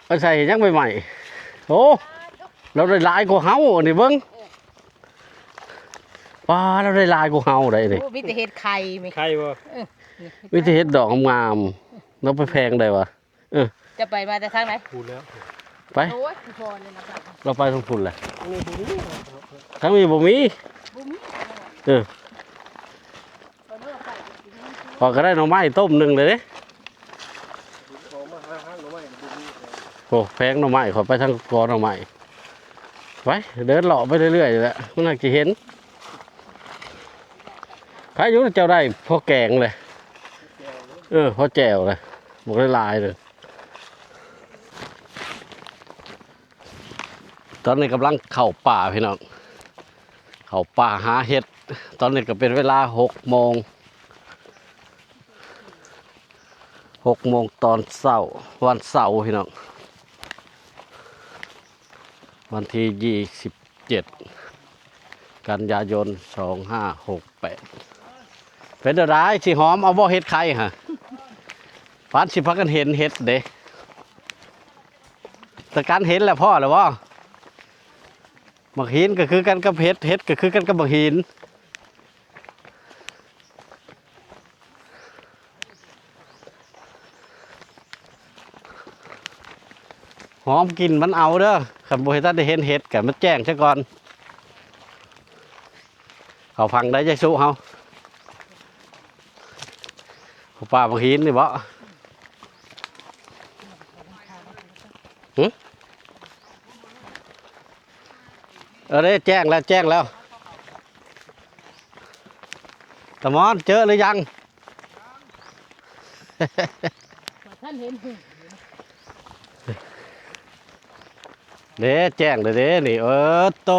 ເອົາໃສ່ເຮັດຫຍັງໃໝ່ໆ? ໂອ້ ລາວໄດ້ຫຼາຍກວ່າເຮົາ ອັນນີ້ເບິ່ງ. ປາ ລາວໄດ້ຫຼາຍກວ່າເຮົາໄດ໋ນີ້. ໂອ້ ມີແຕ່ເຫັດໄຂ່ແມ່ນ. ໄຂ່ບໍ່? ເອີ ມີແຕ່ເຫັດດອກງາມໆ. ລາວໄປແພງໄດ້ວະ? ເອີ ຈະໄປມາແຕ່ທາງໃດ? ພຸ້ນແລ້ວ ໄປ. ໂອ້ຍ ພໍແລ້ວລະ ລາວໄປທາງພຸ້ນແຫຼະ. ທາງນີ້ບໍ່ມີ. ບໍ່ມີ. ເອີ ຂ້ອຍກໍໄດ້ໜໍ່ໄມ້ຕົ້ມໜຶ່ງເລີຍເດ້. ໂອ້ ແພງໜໍ່ໄມ້ ຂ້ອຍໄປທາງກອໜໍ່ໄມ້. ໄປ ເດີນເລາະໄປເລື້ອຍໆແຫຼະ ມັນຫາກຊິເຫັນ. ໃຜຢູ່ ເຈົ້າໄດ້ພໍແກງເລີຍ. ເອີ ພໍແຈ່ວເລີຍ ບໍ່ໄດ້ຫຼາຍເລີຍ. ຕອນນີ້ກຳລັງເຂົ້າປ່າພີ່ນ້ອງ ເຂົ້າປ່າຫາເຫັດ. ຕອນນີ້ກໍເປັນເວລາຫົກໂມງ ຫົກໂມງຕອນເຊົ້າ ວັນເສົາພີ່ນ້ອງ ວັນທີຊາວເຈັດ ກັນຍາຍົນ ສອງຫ້າຫົກແປດ. ເປັນແນວໃດ ຊິຫອມເອົາບໍ່ເຫັດໄຂ່ຫະ? ປານຊິພາກັນເຫັນເຫັດເດ້. ຕະກັນເຫັນແລ້ວພໍ້ແລ້ວບໍ່? ໝາກຫີນກໍຄືກັນກັບເຫັດ ເຫັດກໍຄືກັນກັບໝາກຫີນ. ຫອມກິ່ນມັນເອົາເດີ. ຄັນບໍ່ເຫັນ ທັນໄດ້ເຫັນເຫັດກໍມັນແຈ້ງຊະກ່ອນ. ເຂົ້າຝັ່ງໃດ ຍາຍສຸເຮົາ? ເຂົ້າປ່າໝາກຫີນນີ້ບໍ? ຫຶ? ເອີ ເດ້ ແຈ້ງແລ້ວ ແຈ້ງແລ້ວ. ຕາມອນ ເຈີຫຼືຍັງ? ບໍ່ທັນເຫັນຫຸ່ງ. ເດ້ ແຈ້ງແລ້ວເດ້ນີ້. ເອີ ໂຕ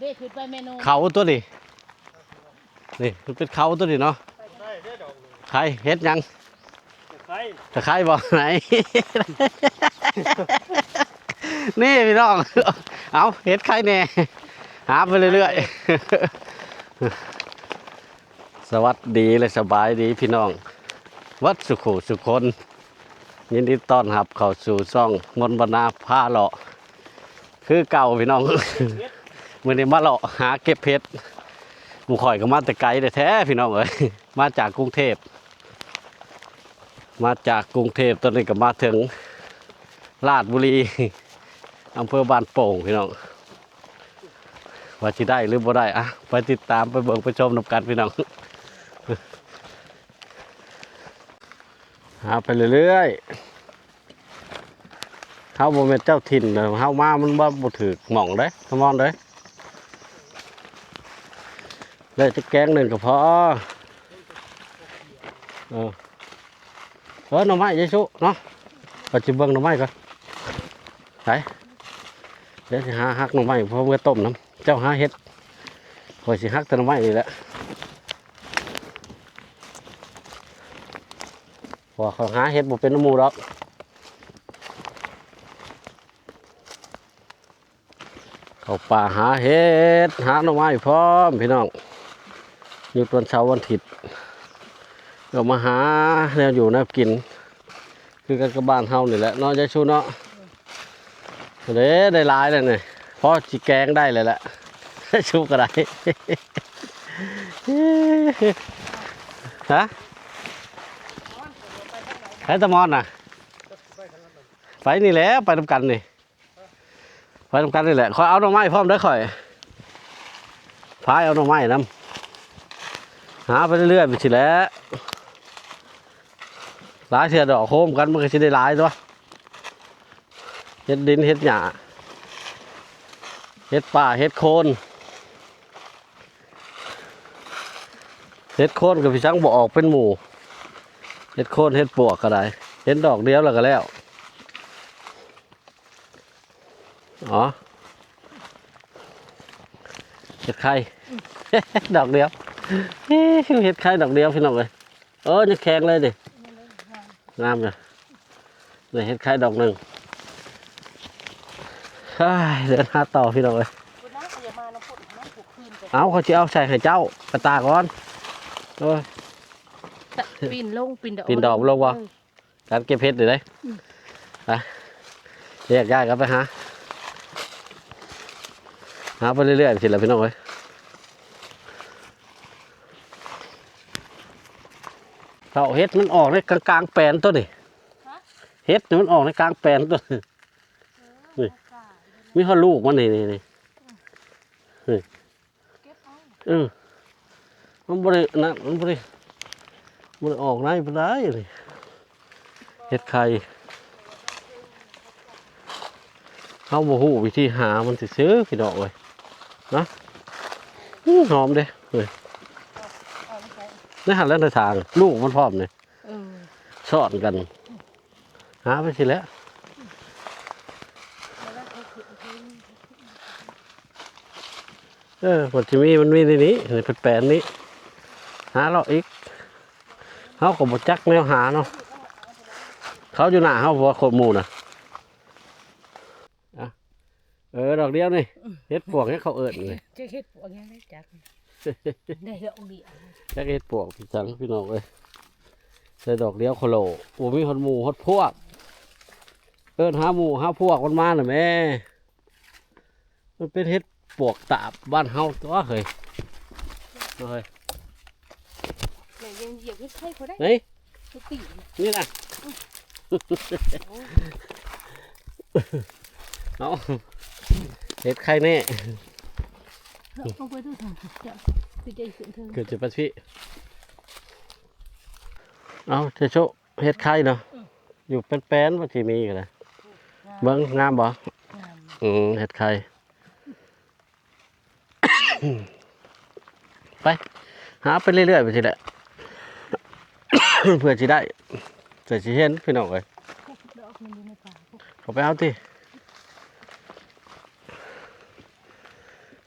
ເດ້ ຂຶ້ນໄປແມ່ນົ່ງ. ເຂົາຕົວນີ້ ນີ້ ມັນເປັນເຂົາຕົວນີ້ເນາະ. ໄຂ່ ເຫັດຫຍັງ? ຕະໄຄ ຕະໄຄບໍ່? ໄຫນ ນີ້ພີ່ນ້ອງ ເອົາ ເຫັດໄຂ່ແດ່ ຫາໄປເລື້ອຍໆ. ສະຫວັດດີ ແລະ ສະບາຍດີພີ່ນ້ອງເບິດສູ່ຄູ່ສູ່ຄົນ. ຍິນດີຕ້ອນຮັບເຂົ້າສູ່ຊ່ອງມົນບັນນາພາເລາະ ຄືເກົ່າພີ່ນ້ອງ. ມື້ນີ້ມາເລາະຫາເກັບເຫັດ. ໝູ່ຂ້ອຍກໍມາແຕ່ໄກແທ້ໆ ພີ່ນ້ອງເອີຍ ມາຈາກກຸງເທບ ມາຈາກກຸງເທບ. ຕອນນີ້ກໍມາເຖິງລາດບຸລີ ອຳເພີບ້ານໂປ່ງພີ່ນ້ອງ. ວ່າຊິໄດ້ຫຼືບໍ່ໄດ້ ອ່ະ ໄປຕິດຕາມ ໄປເບິ່ງໄປຊົມນຳກັນພີ່ນ້ອງ. ຫາໄປເລື້ອຍໆ ເຮົາບໍ່ແມ່ນເຈົ້າຖິ່ນ ເຮົາມາມັນບໍ່ ບໍ່ຖືກໝ່ອງເດ້ ສະມອນເດ້. ໄດ້ຈັກແກງໜຶ່ງກໍພໍ. ເອີ ເອີ ໜໍ່ໄມ້ ຍາຍສຸເນາະ ຂ້ອຍຊິເບິ່ງໜໍ່ໄມ້ກ່ອນ. ໄປ ດຽວຊິຫາຫັກໜໍ່ໄມ້ ພໍເມືອຕົ້ມນຳ. ເຈົ້າຫາເຫັດ ຂ້ອຍຊິຫັກແຕ່ໜໍ່ໄມ້ນີ້ແຫຼະ ເພາະວ່າຂ້ອຍຫາເຫັດບໍ່ເປັນນຳໝູ່ດອກ. ເຂົ້າປ່າຫາເຫັດ ຫາໜໍ່ໄມ້ພ້ອມພີ່ນ້ອງ. ຢຸດວັນເສົາວັນອາທິດ ກໍມາຫາແນວຢູ່ແນວກິນ ຄືກັນກັບບ້ານເຮົານີ້ແຫຼະເນາະ ຍາຍຊູເນາະ. ເດ້ ໄດ້ຫຼາຍແລ້ວນີ້ ພໍຊິແກງໄດ້ແລ້ວແຫຼະ ຍາຍຊູກໍໄດ້. ຮະ? ໃຜຕາມອນນະ? ໄປນີ້ແຫຼະ ໄປນຳກັນນີ້. ໄປນຳກັນນີ້ແຫຼະ ຂ້ອຍເອົາໜໍ່ໄມ້ພ້ອມເດີຂ້ອຍ ພາຍເອົາໜໍ່ໄມ້ນຳ ຫາໄປເລື້ອຍໆ ໄປຊີ້ແຫຼະ. ຫຼາຍເທື່ອດອກໂຮມກັນ ມັນກໍຊິໄດ້ຫຼາຍຕົວະ ເຫັດດິນ ເຫັດຫຍ້າ ເຫັດປ່າ ເຫັດໂຄນ. ເຫັດໂຄນກໍພີ່ຊັງບໍ່ອອກເປັນໝູ່ ເຫັດໂຄນ ເຫັດປວກກໍໄດ້ ເຫັນດອກດຽວແລ້ວກໍແລ້ວ. ອໍ ເຫັດໄຂ່ ດອກດຽວ ເຫັດໄຂ່ດອກດຽວພີ່ນ້ອງເອີຍ. ເອີ ຍັງແຂງເລີຍນີ້ ງາມຢູ່. ນີ້ເຫັດໄຂ່ດອກໜຶ່ງ. ເດີນຫາຕໍ່ພີ່ນ້ອງເອີຍ. ເອົາ ຂ້ອຍຊິເອົາໃສ່ໃຫ້ເຈົ້າ ໄປຕາກກ່ອນ. ໂອ້ຍ ປີນລົງ ປີນດອກ ປີນດອກລົງບໍ່? ເອີ ການເກັບເຫັດນີ້ເດ້. ອືມ ໄປ ແຍກຍ້າຍກັນໄປຫາ ຫາໄປເລື້ອຍໆ ຊີ້ແຫຼະພີ່ນ້ອງເອີຍ. ເຂົາເຫັດມັນອອກໃນກາງໆ ແປນໂຕນີ້ ຮະ? ເຫັດນີ້ມັນອອກໃນກາງແປນໂຕນີ້ ເອີ ນີ້ ມີຮອດລູກມັນນີ້ ນີ້ ນີ້ ນີ້. ເອີ ມັນບໍ່ໄດ້ນັ້ນ ມັນບໍ່ໄດ້ ບໍ່ໄດ້ອອກໃນປານໃດນີ້ ເຫັດໄຂ່. ເຮົາບໍ່ຮູ້ວິທີຫາມັນຊື່ໆ ພີ່ນ້ອງເອີຍ ນະ. ອື ຫອມເດ້ ເອີ ໃນຫັ້ນແຫຼະ ໃນທາງ ລູກມັນພ້ອມນີ້ ເອີ ຊ້ອນກັນ ຫາໄປຊີ້ແຫຼະ. ເອີ ມັນຊິມີ ມັນມີໃນນີ້ ໃນແປນນີ້ ຫາເລາະອີກ ເຮົາກໍບໍ່ຈັກແນວຫາເນາະ ເຂົາຢູ່ໜ້າເຮົາບໍ່ ຄົນໝູ່ນະ. ອ່ະ ເອີ ດອກດຽວນີ້ ເຫັດປວກຫຍັງເຂົາເອີ້ນນີ້ ຈັກເຫັດປວກຫຍັງ ຈັກ ໄດ້ດອກດຽວ ຈັກເຫັດປວກຄືຫຍັງ ພີ່ນ້ອງເອີຍ. ໃສ່ດອກດຽວໂຄໂລ ບໍ່ມີຮອດໝູ່ຮອດພວກ ເອີ້ນຫາໝູ່ຫາພວກມັນມານະແມ່. ມັນເປັນເຫັດປວກຕາບບ້ານເຮົາຕົວະເຮີ້ຍ ເຮີ້ຍ. ແມ່ຍັງຢຽບເຫັດໄຂ່ບໍ່ໄດ້ ໄຫນ? ຕົວຕີນ ນີ້ນະ ໂອ້ຍ ເອົາ ເຫັດໄຂ່ແນ່ ເອົາໄປດູທາງ ຈະ ຊິໄດ້ຂຶ້ນເທິງ ຂຶ້ນໄປພີ້. ເອົາ ເຈໂຊະ ເຫັດໄຂ່ເນາະ ອືມ ຢູ່ແປນໆ ວ່າຊິມີກໍໄດ້ ອືມ ງາມ ເບິ່ງງາມບໍ່? ງາມ ອືມ ເຫັດໄຂ່. ໄປ ຫາໄປເລື້ອຍໆ ໄປຊີ້ແຫຼະ ເພື່ອຊິໄດ້ ເພື່ອຊິເຫັນ ພີ່ນ້ອງເອີຍ ດອກມັນຢູ່ໃນປ່າ ເຂົ້າໄປເອົາຕິ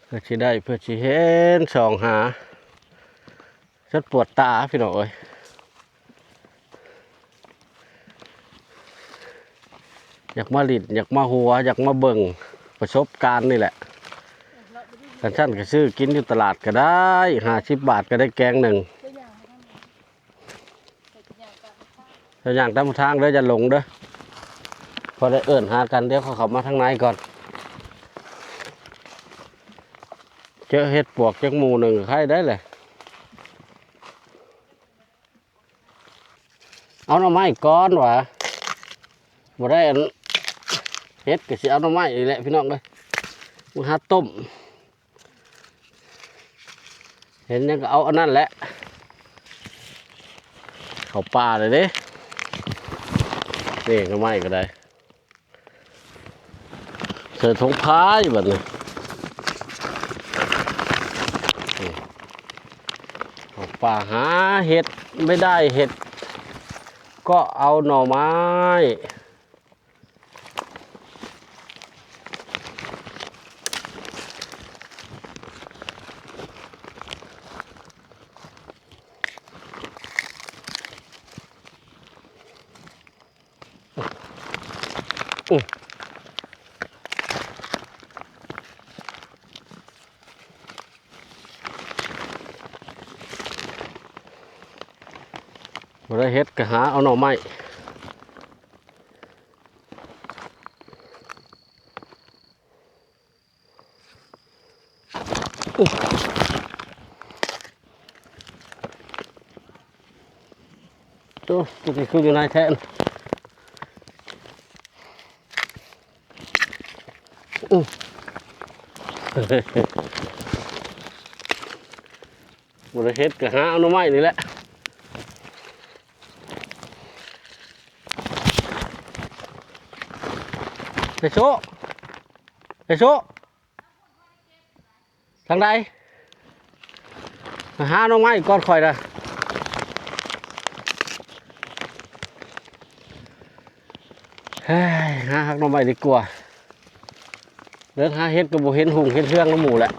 ເພື່ອຊິໄດ້ ເພື່ອຊິເຫັນ ສ່ອງຫາ ຈົນປວດຕາ ພີ່ນ້ອງເອີຍ. ຢາກມາຫຼິ້ນ ຢາກມາຫົວ ຢາກມາເບິ່ງປະສົບການນີ້ແຫຼະ. ຄັນຊັ້ນກໍຊື້ກິນຢູ່ຕະຫຼາດກໍໄດ້ ຫ້າສິບບາດກໍໄດ້ແກງໜຶ່ງ. ເຈົ້າຍ່າງຕາມທາງເດີ ຢ່າຫຼົງເດີ. ພໍໄດ້ເອີ້ນຫາກັນ ດຽວເຂົາເຂົ້າມາທາງໃນກ່ອນ. ເຈີເຫັດປວກຈັກໝູ່ໜຶ່ງ ໃຄໄດ້ແຫຼະ. ເອົາໜໍ່ໄມ້ກ່ອນຫວາ ບໍ່ໄດ້ອັນ ເຫັດກໍຊິເອົາໜໍ່ໄມ້ນີ້ແຫຼະ ພີ່ນ້ອງເອີຍ ມາຫາຕົ້ມ. ເຫັນຫຍັງກໍເອົາອັນນັ້ນແຫຼະ ເຂົ້າປ່າເລີຍເດ້. ນີ້ໜໍ່ໄມ້ກໍໄດ້. ໃສ່ຖົງພາຍບັດນີ້ ນີ້ ເຂົ້າປ່າຫາເຫັດ ໄມ່ໄດ້ເຫັດ ກໍເອົາໜໍ່ໄມ້. ອື ບໍ່ໄດ້ເຫັດກໍຫາເອົາໜໍ່ໄມ້. ໂອ້ ຕົວນີ້ຄືຢູ່ໃນແທ້ ອື ບໍ່ໄດ້ເຫັດກໍຫາເອົາໜໍ່ໄມ້ນີ້ແຫຼະ. ໄປໂຊະ ໄປໂຊະ ທາງໃດ? ໄປຫາໜໍ່ໄມ້ກ່ອນຂ້ອຍນະ. ເຮີ້ຍ ຫາຮັກໜໍ່ໄມ້ດີກວ່າ. ເດີນຫາເຫັດກໍບໍ່ເຫັນຮຸ່ງເຫັນເຮືອງນຳໝູ່ແຫຼະ.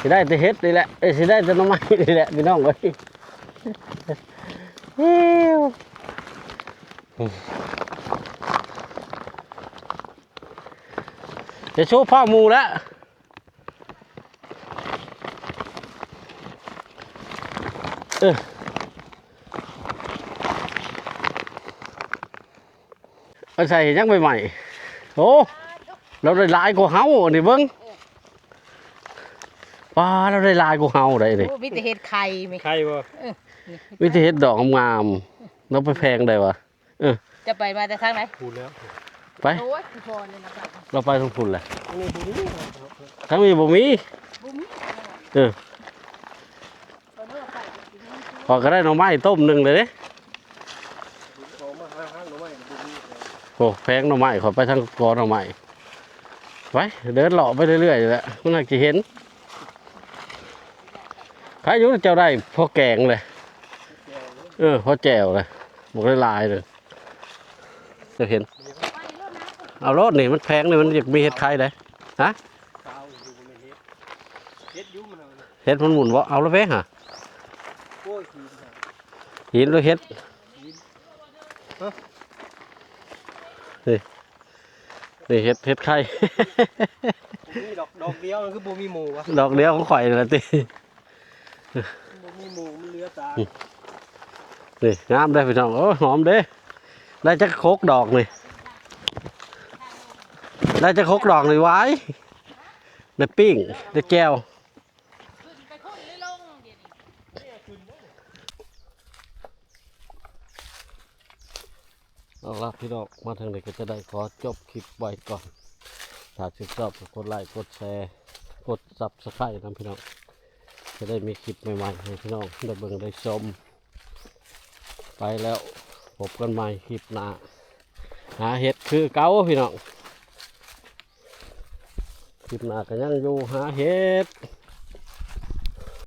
ຊິໄດ້ແຕ່ເຫັດນີ້ແຫຼະ ເອີຍ ຊິໄດ້ແຕ່ໜໍ່ໄມ້ນີ້ແຫຼະ ພີ່ນ້ອງເອີຍ. ໄປໂຊະພາໝູ່ແລ້ວ. ເອີ ເອົາໃສ່ເຮັດຫຍັງໃໝ່ ໂອ້ ລາວໄດ້ຫຼາຍກວ່າເຮົາ ອັນນີ້ເບິ່ງ ປາ ລາວໄດ້ຫຼາຍກວ່າເຮົາໄດ໋ນີ້. ໂອ້ ມີແຕ່ເຫັດໄຂ່ແມ່ ໄຂ່ບໍ່? ເອີ ມີແຕ່ເຫັດດອກງາມໆ ລາວໄປແພງໄດ້ຫວາ? ເອີ ຈະໄປມາແຕ່ທາງໃດ? ພຸ້ນແລ້ວ ໄປ ໂອ້ຍ ພໍແລ້ວນະ ລາວໄປທາງພຸ້ນແຫຼະ. ທາງນີ້ບໍ່ມີ ທາງນີ້ບໍ່ມີ ບໍ່ມີ ເອີ ຂ້ອຍກໍໄດ້ໜໍ່ໄມ້ຕົ້ມໜຶ່ງເລີຍເດ້. ໂອ້ ແພງໜໍ່ໄມ້ ຂ້ອຍໄປທາງກອໜໍ່ໄມ້. ໄປ ເດີນເລາະໄປເລື້ອຍໆແຫຼະ ມັນໜ້າຈະເຫັນ. ໃຜຢູ່ ເຈົ້າໄດ້ພໍແກງເລີຍ. ເອີ ພໍແຈ່ວເລີຍ ບໍ່ໄດ້ຫຼາຍເລີຍ. ຈະເຫັນ ເອົາໂລດນີ້ ມັນແພງນີ້ ມັນຢາກມີເຫັດໄຂ່ເດ້. ຮະ? ເຫັດຢູ່ມັນ ເຫັດມັນໝຸ່ນບໍ່? ເອົາລະເວຫາ ໂອ້ຍ ຫີນ ຫີນຫຼືເຫັດ? ຫີນ ຮະ? ນີ້ ນີ້ເຫັດ ເຫັດໄຂ່ ບໍ່ມີດອກ ດອກດຽວ ຄືບໍ່ມີໝູ່ວະ? ດອກດຽວຂອງຂ້ອຍນັ້ນລະຕິ. ບໍ່ມີໝູ່ ມັນເຫຼືອຕາ. ນີ້ງາມເດ້ພີ່ນ້ອງ. ໂອ້ຍ ຫອມເດ້. ໄດ້ຈັກຫົກດອກນີ້ ໄດ້ຈັກຫົກດອກນີ້ ຫວາຍ ໄດ້ປີ້ງ ໄດ້ແຈ່ວ. ເອົາລະພີ່ນ້ອງ ມາທາງນີ້ກໍຈະໄດ້ຂໍຈົບຄລິບໄວ້ກ່ອນ. ຖ້າຊື່ນຊອບກໍກົດໄລ້ ກົດແຊ ກົດ Subscribe ນຳພີ່ນ້ອງ ຈະໄດ້ມີຄລິບໃໝ່ໆໃຫ້ພີ່ນ້ອງໄດ້ເບິ່ງໄດ້ຊົມ. ໄປແລ້ວ ພົບກັນໃໝ່ຄລິບໜ້າ ຫາເຫັດຄືເກົ່າພີ່ນ້ອງ. ຄລິບໜ້າກໍຍັງຢູ່ຫາເຫັດ.